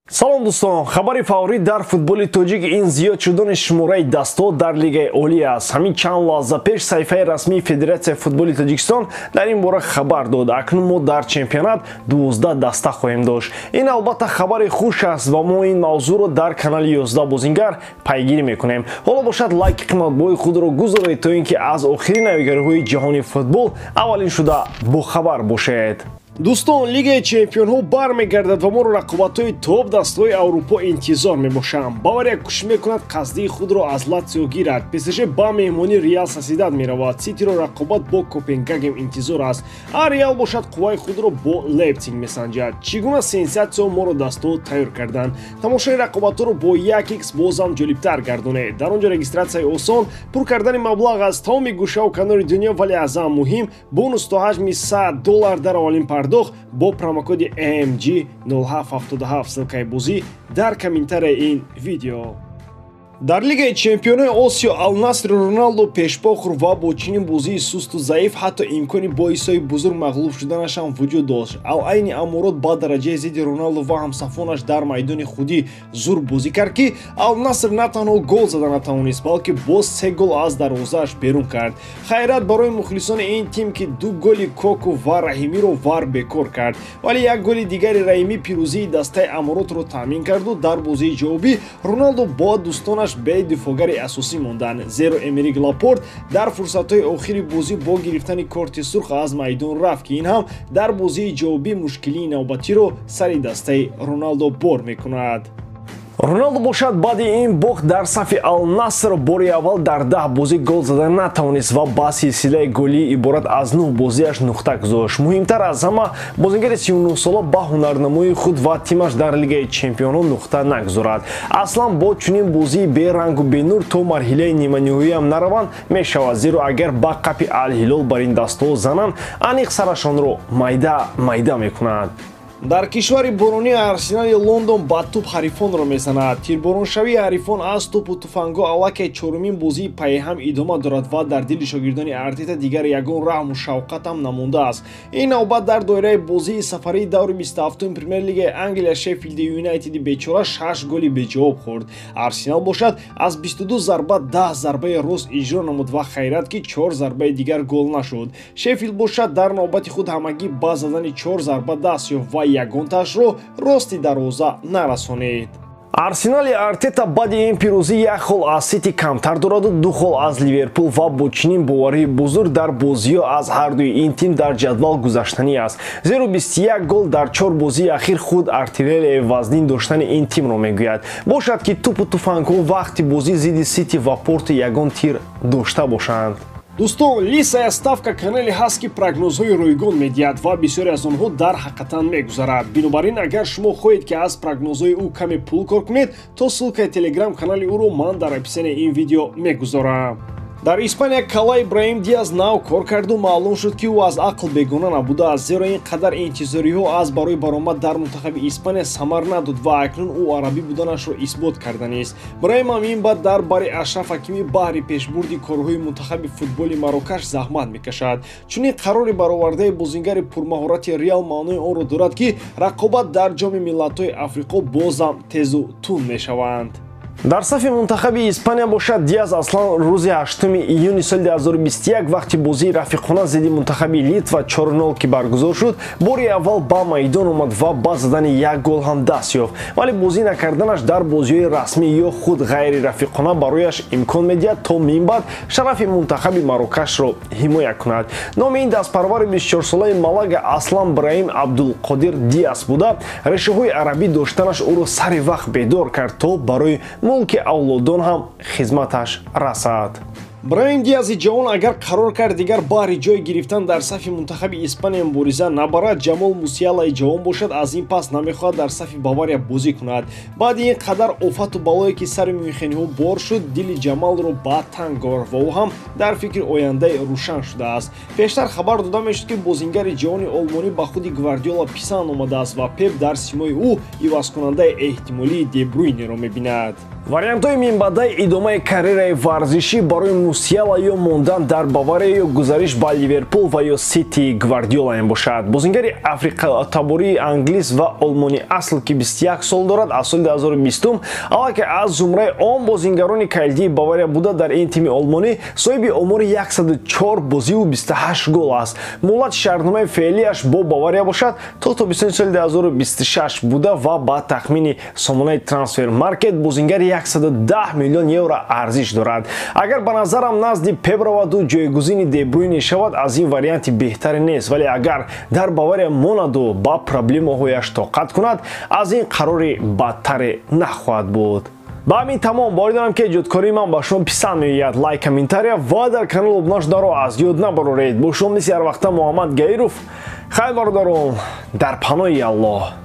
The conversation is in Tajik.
Салом, дӯстон! Хабари фаврӣ дар футболи тоҷик ин зиёд шудани шумораи дастҳо дар Лигаи Олӣ аст. Ҳамин чанд лаҳза пеш саҳифаи расмии Федератсияи футболи Тоҷикистон дар ин бора хабар дод. Акнун мо дар чемпионат 12 даста хоҳем дошт. Ин албатта хабари хуш аст ва мо ин мавзӯъро дар канали 11 бозингар пайгирӣ мекунем. Ҳоло бошад, лайки қиматбоҳои худро гузоред, то ин ки аз охирин навигариҳои ҷаҳони футбол аввалин шуда бохабар бошед. Дӯстон, Лигаи чемпионҳо бармегардад ва моро рақобатҳои топ дастаҳои Аврупо интизор мебошанд. Бавария кӯшиш мекунад қасдии худро аз Латсио гирад. ПСЖ ба меҳмонии Реал Сосьедад меравад. Ситиро рақобат бо Копенгаген интизор аст, а Реал бошад, қувваи худро бо Лейпсиг месанҷад. Чӣ гуна сенсатсияҳо моро дастаҳо тайёр карданд? Тамошои рақобатҳоро бо 1x бозам ҷолибтар гардонед. Дар он ҷо регистратсияи осон, пур кардани маблағ аз тамоми гӯшаву канори дунё, вале аз ҳама муҳим бонус то ҳаҷми 100 доллар дар аввалин пардохт бо промокоди AMG 0777. Ссылкаи бозӣ дар комментарияи ин видео. Дар Лигаи чемпионои Осиё Алнасри Роналдо пешпо хӯрд ва бо чунин бозии сусту заиф ҳатто имкони бо ҳисоби бузург мағлуб шуданаш ҳам вуҷуд дошт. Ал-Айни Аморот ба дараҷаи зидди Роналдо ва ҳамсафонаш дар майдони худӣ зур бозӣ кард, ки Алнаср на танҳо гол зада натавонист, балки боз се гол аз дарвозааш берун кард. Хайрат барои мухлисони ин тим, ки ду голи Коку ва Раҳимиро ВАР бекор кард, вале як голи дигари Раҳимӣ пирӯзии дастаи Аморотро таъмин карду дар бозии ҷавобӣ Роналдо бо дӯстонаш бе дифоъгари асосӣ монданд, зеро Эмерик Лапорт дар фурсатҳои охири бозӣ бо гирифтани корти сурх аз майдон рафт, ки ин ҳам дар бозии ҷавобӣ мушкилии навбатиро сари дастаи Роналдо бор мекунад. Роналдо бошад, баъди ин бохт дар сафи Алнаср бори аввал дар 10 бозӣ гол зада натавонист ва ба силсилаи голии иборат аз нӯҳ бозиаш нуқта гузошт. Муҳимтар аз ҳама, бозингари 39-сола ба ҳунарнамоии худ ва тимаш дар Лигаи чемпионҳо нуқта нагузорад. Аслан бо чунин бозии берангу бенур то марҳилаи ниманиҳоиам нараванд мешавад, зеро агар ба қапи Алҳилол бар ин дастаҳо зананд, аниқ сарашонро майда майда мекунад. Дар кишвари боронӣ Арсенали Лондон ба тӯп ҳарифонро мезанад. Тирбороншавии ҳарифон аз тӯпу туфангҳо аллакай чорумин бозии пайҳам идома дорад ва дар дили шогирдони Артета дигар ягон раҳму шавқатам намондааст. Ин навбат дар доираи бозии сафарии даври 27-уми Премер-лигаи Англия Шеффилди Юнайтеди бечора шаш голи беҷавоб хӯрд. Арсенал бошад, аз 22 зарба 10 зарбаи рост иҷро намуд ва хайрат, ки чор зарбаи дигар гол нашуд. Шеффилд бошад, дар навбати худ ҳамагӣ ба задани чор зарба даст ёфт ва ягонтаашро рости дарвоза нарасонид. Арсенали Артета баъди ин пирӯзӣ як хол аз Сити камтар дораду ду хол аз Ливерпул ва бо чунин боварии бузург дар бозиҳо аз ҳардуи ин тим дар ҷадвал гузаштанӣ аст, зеро 21 гол дар чор бозии ахир худ артиллерияи вазнин доштани ин тимро мегӯяд. Бошад, ки тӯпу туфангҳо вақти бозӣ зидди Сити ва Порту ягон тир дошта бошанд. Дӯстон, Лисая ставка канале ҳаст, ки прогнозҳои ройгон медиҳад ва бисёре аз онҳо дар ҳақиқатан мегузарад. Бинобар ин, агар шумо хоҳед, ки аз прогнозҳои ӯ каме пул кор кунед, то ссылкаи телеграм канали ӯро ман дар описанияи ин видео мегузорам. Дар Испания Кала Ибраҳим Диаз нав кор карду маълум шуд, ки ӯ аз ақл бегона набудааст, зеро ин қадар интизориҳо аз барои баромад дар мунтахаби Испания самар надод ва акнун ӯ арабӣ буданашро исбот карданист. Браҳим ҳам баъд дар бари Ашраф Ҳакимӣ баҳри пешбурди корҳои мунтахаби футболи Марокаш заҳмат мекашад. Чунин қарори баровардаи бозингари пурмаҳорати Реал маънои онро дорад, ки рақобат дар Ҷоми миллатҳои Африқо бозам тезу тунд мешаванд. Дар сафи мунтахаби Испания бошад, Диаз аслан рӯзи 8 июни соли 2021 вақти бозии рафиқона зидди мунтахаби Литва 4-0, ки баргузор шуд, бори аввал ба майдон омад ва ба задани як гол ҳам даст ёфт, вале бозӣ накарданаш дар бозиҳои расмӣ ё худ ғайрирафиқона барояш имкон медиҳад, то минбаъд шарафи мунтахаби Марокашро ҳимоя кунад. Номи ин дастпарвари 24-солаи Малага аслан Браҳим Абдулқодир Диас буда, решаҳои арабӣ доштанаш ӯро сари вақт бедор кард, то барои мулки авлодон ҳам хизматаш расад. Браҳим Диази ҷавон агар қарор кард дигар баҳри ҷой гирифтан дар сафи мунтахаби Испания мубориза набарад, Ҷамол Мусиялаи ҷавон бошад, аз ин пас намехоҳад дар сафи Бавария бозӣ кунад. Баъди ин қадар офату балое, ки сари мюнхениҳо бор шуд, дили Ҷамалро ба танг овард ва ӯ ҳам дар фикри ояндаи рӯшан шудааст. Пештар хабар дода мешуд, ки бозингари ҷавони олмонӣ ба худи Гвардиола писанд омадааст ва Пеп дар симои ӯ ивазкунандаи эҳтимолии Дебруйнеро мебинад. Вариантҳои минбаъдаи идомаи карьераи варзишӣ барои Мусиала ё мондан дар Бавария ё гузариш ба Ливерпул ва ё Сити Гвардиола мебошад. Бозингари африқатабории англис ва олмони асл, ки 21 сол дорад, аз соли 2020 аллакай аз зумраи он бозингарони калидии Бавария буда, дар ин тими олмонӣ соҳиби омори 104 бозиву 28 гол аст. Муҳлати шартномаи феълиаш бо Бавария бошад то тобистони соли 2026 буда ва ба тахмини сомонаи Трансфер Маркет бозингари 110 миллион евро арзиш дорад. Агар ба назарам назди Пеп раваду ҷойгузини Дебруйне шавад, аз ин варианти беҳтаре нест, вале агар дар Бавария монаду ба проблемаҳояш тоқат кунад, аз ин қарори бадтаре нахоҳад буд. Ба ҳамин тамом. Боварӣ дорам, ки эҷодкории ман ба шумо писанд меояд. Лайк, комментария ва дар канал обуна шударо аз ёд набароред. Бо шумо мисли ҳар вақта Муҳаммад Гаиров. Хайр, бародарон, дар паноҳи Аллоҳ.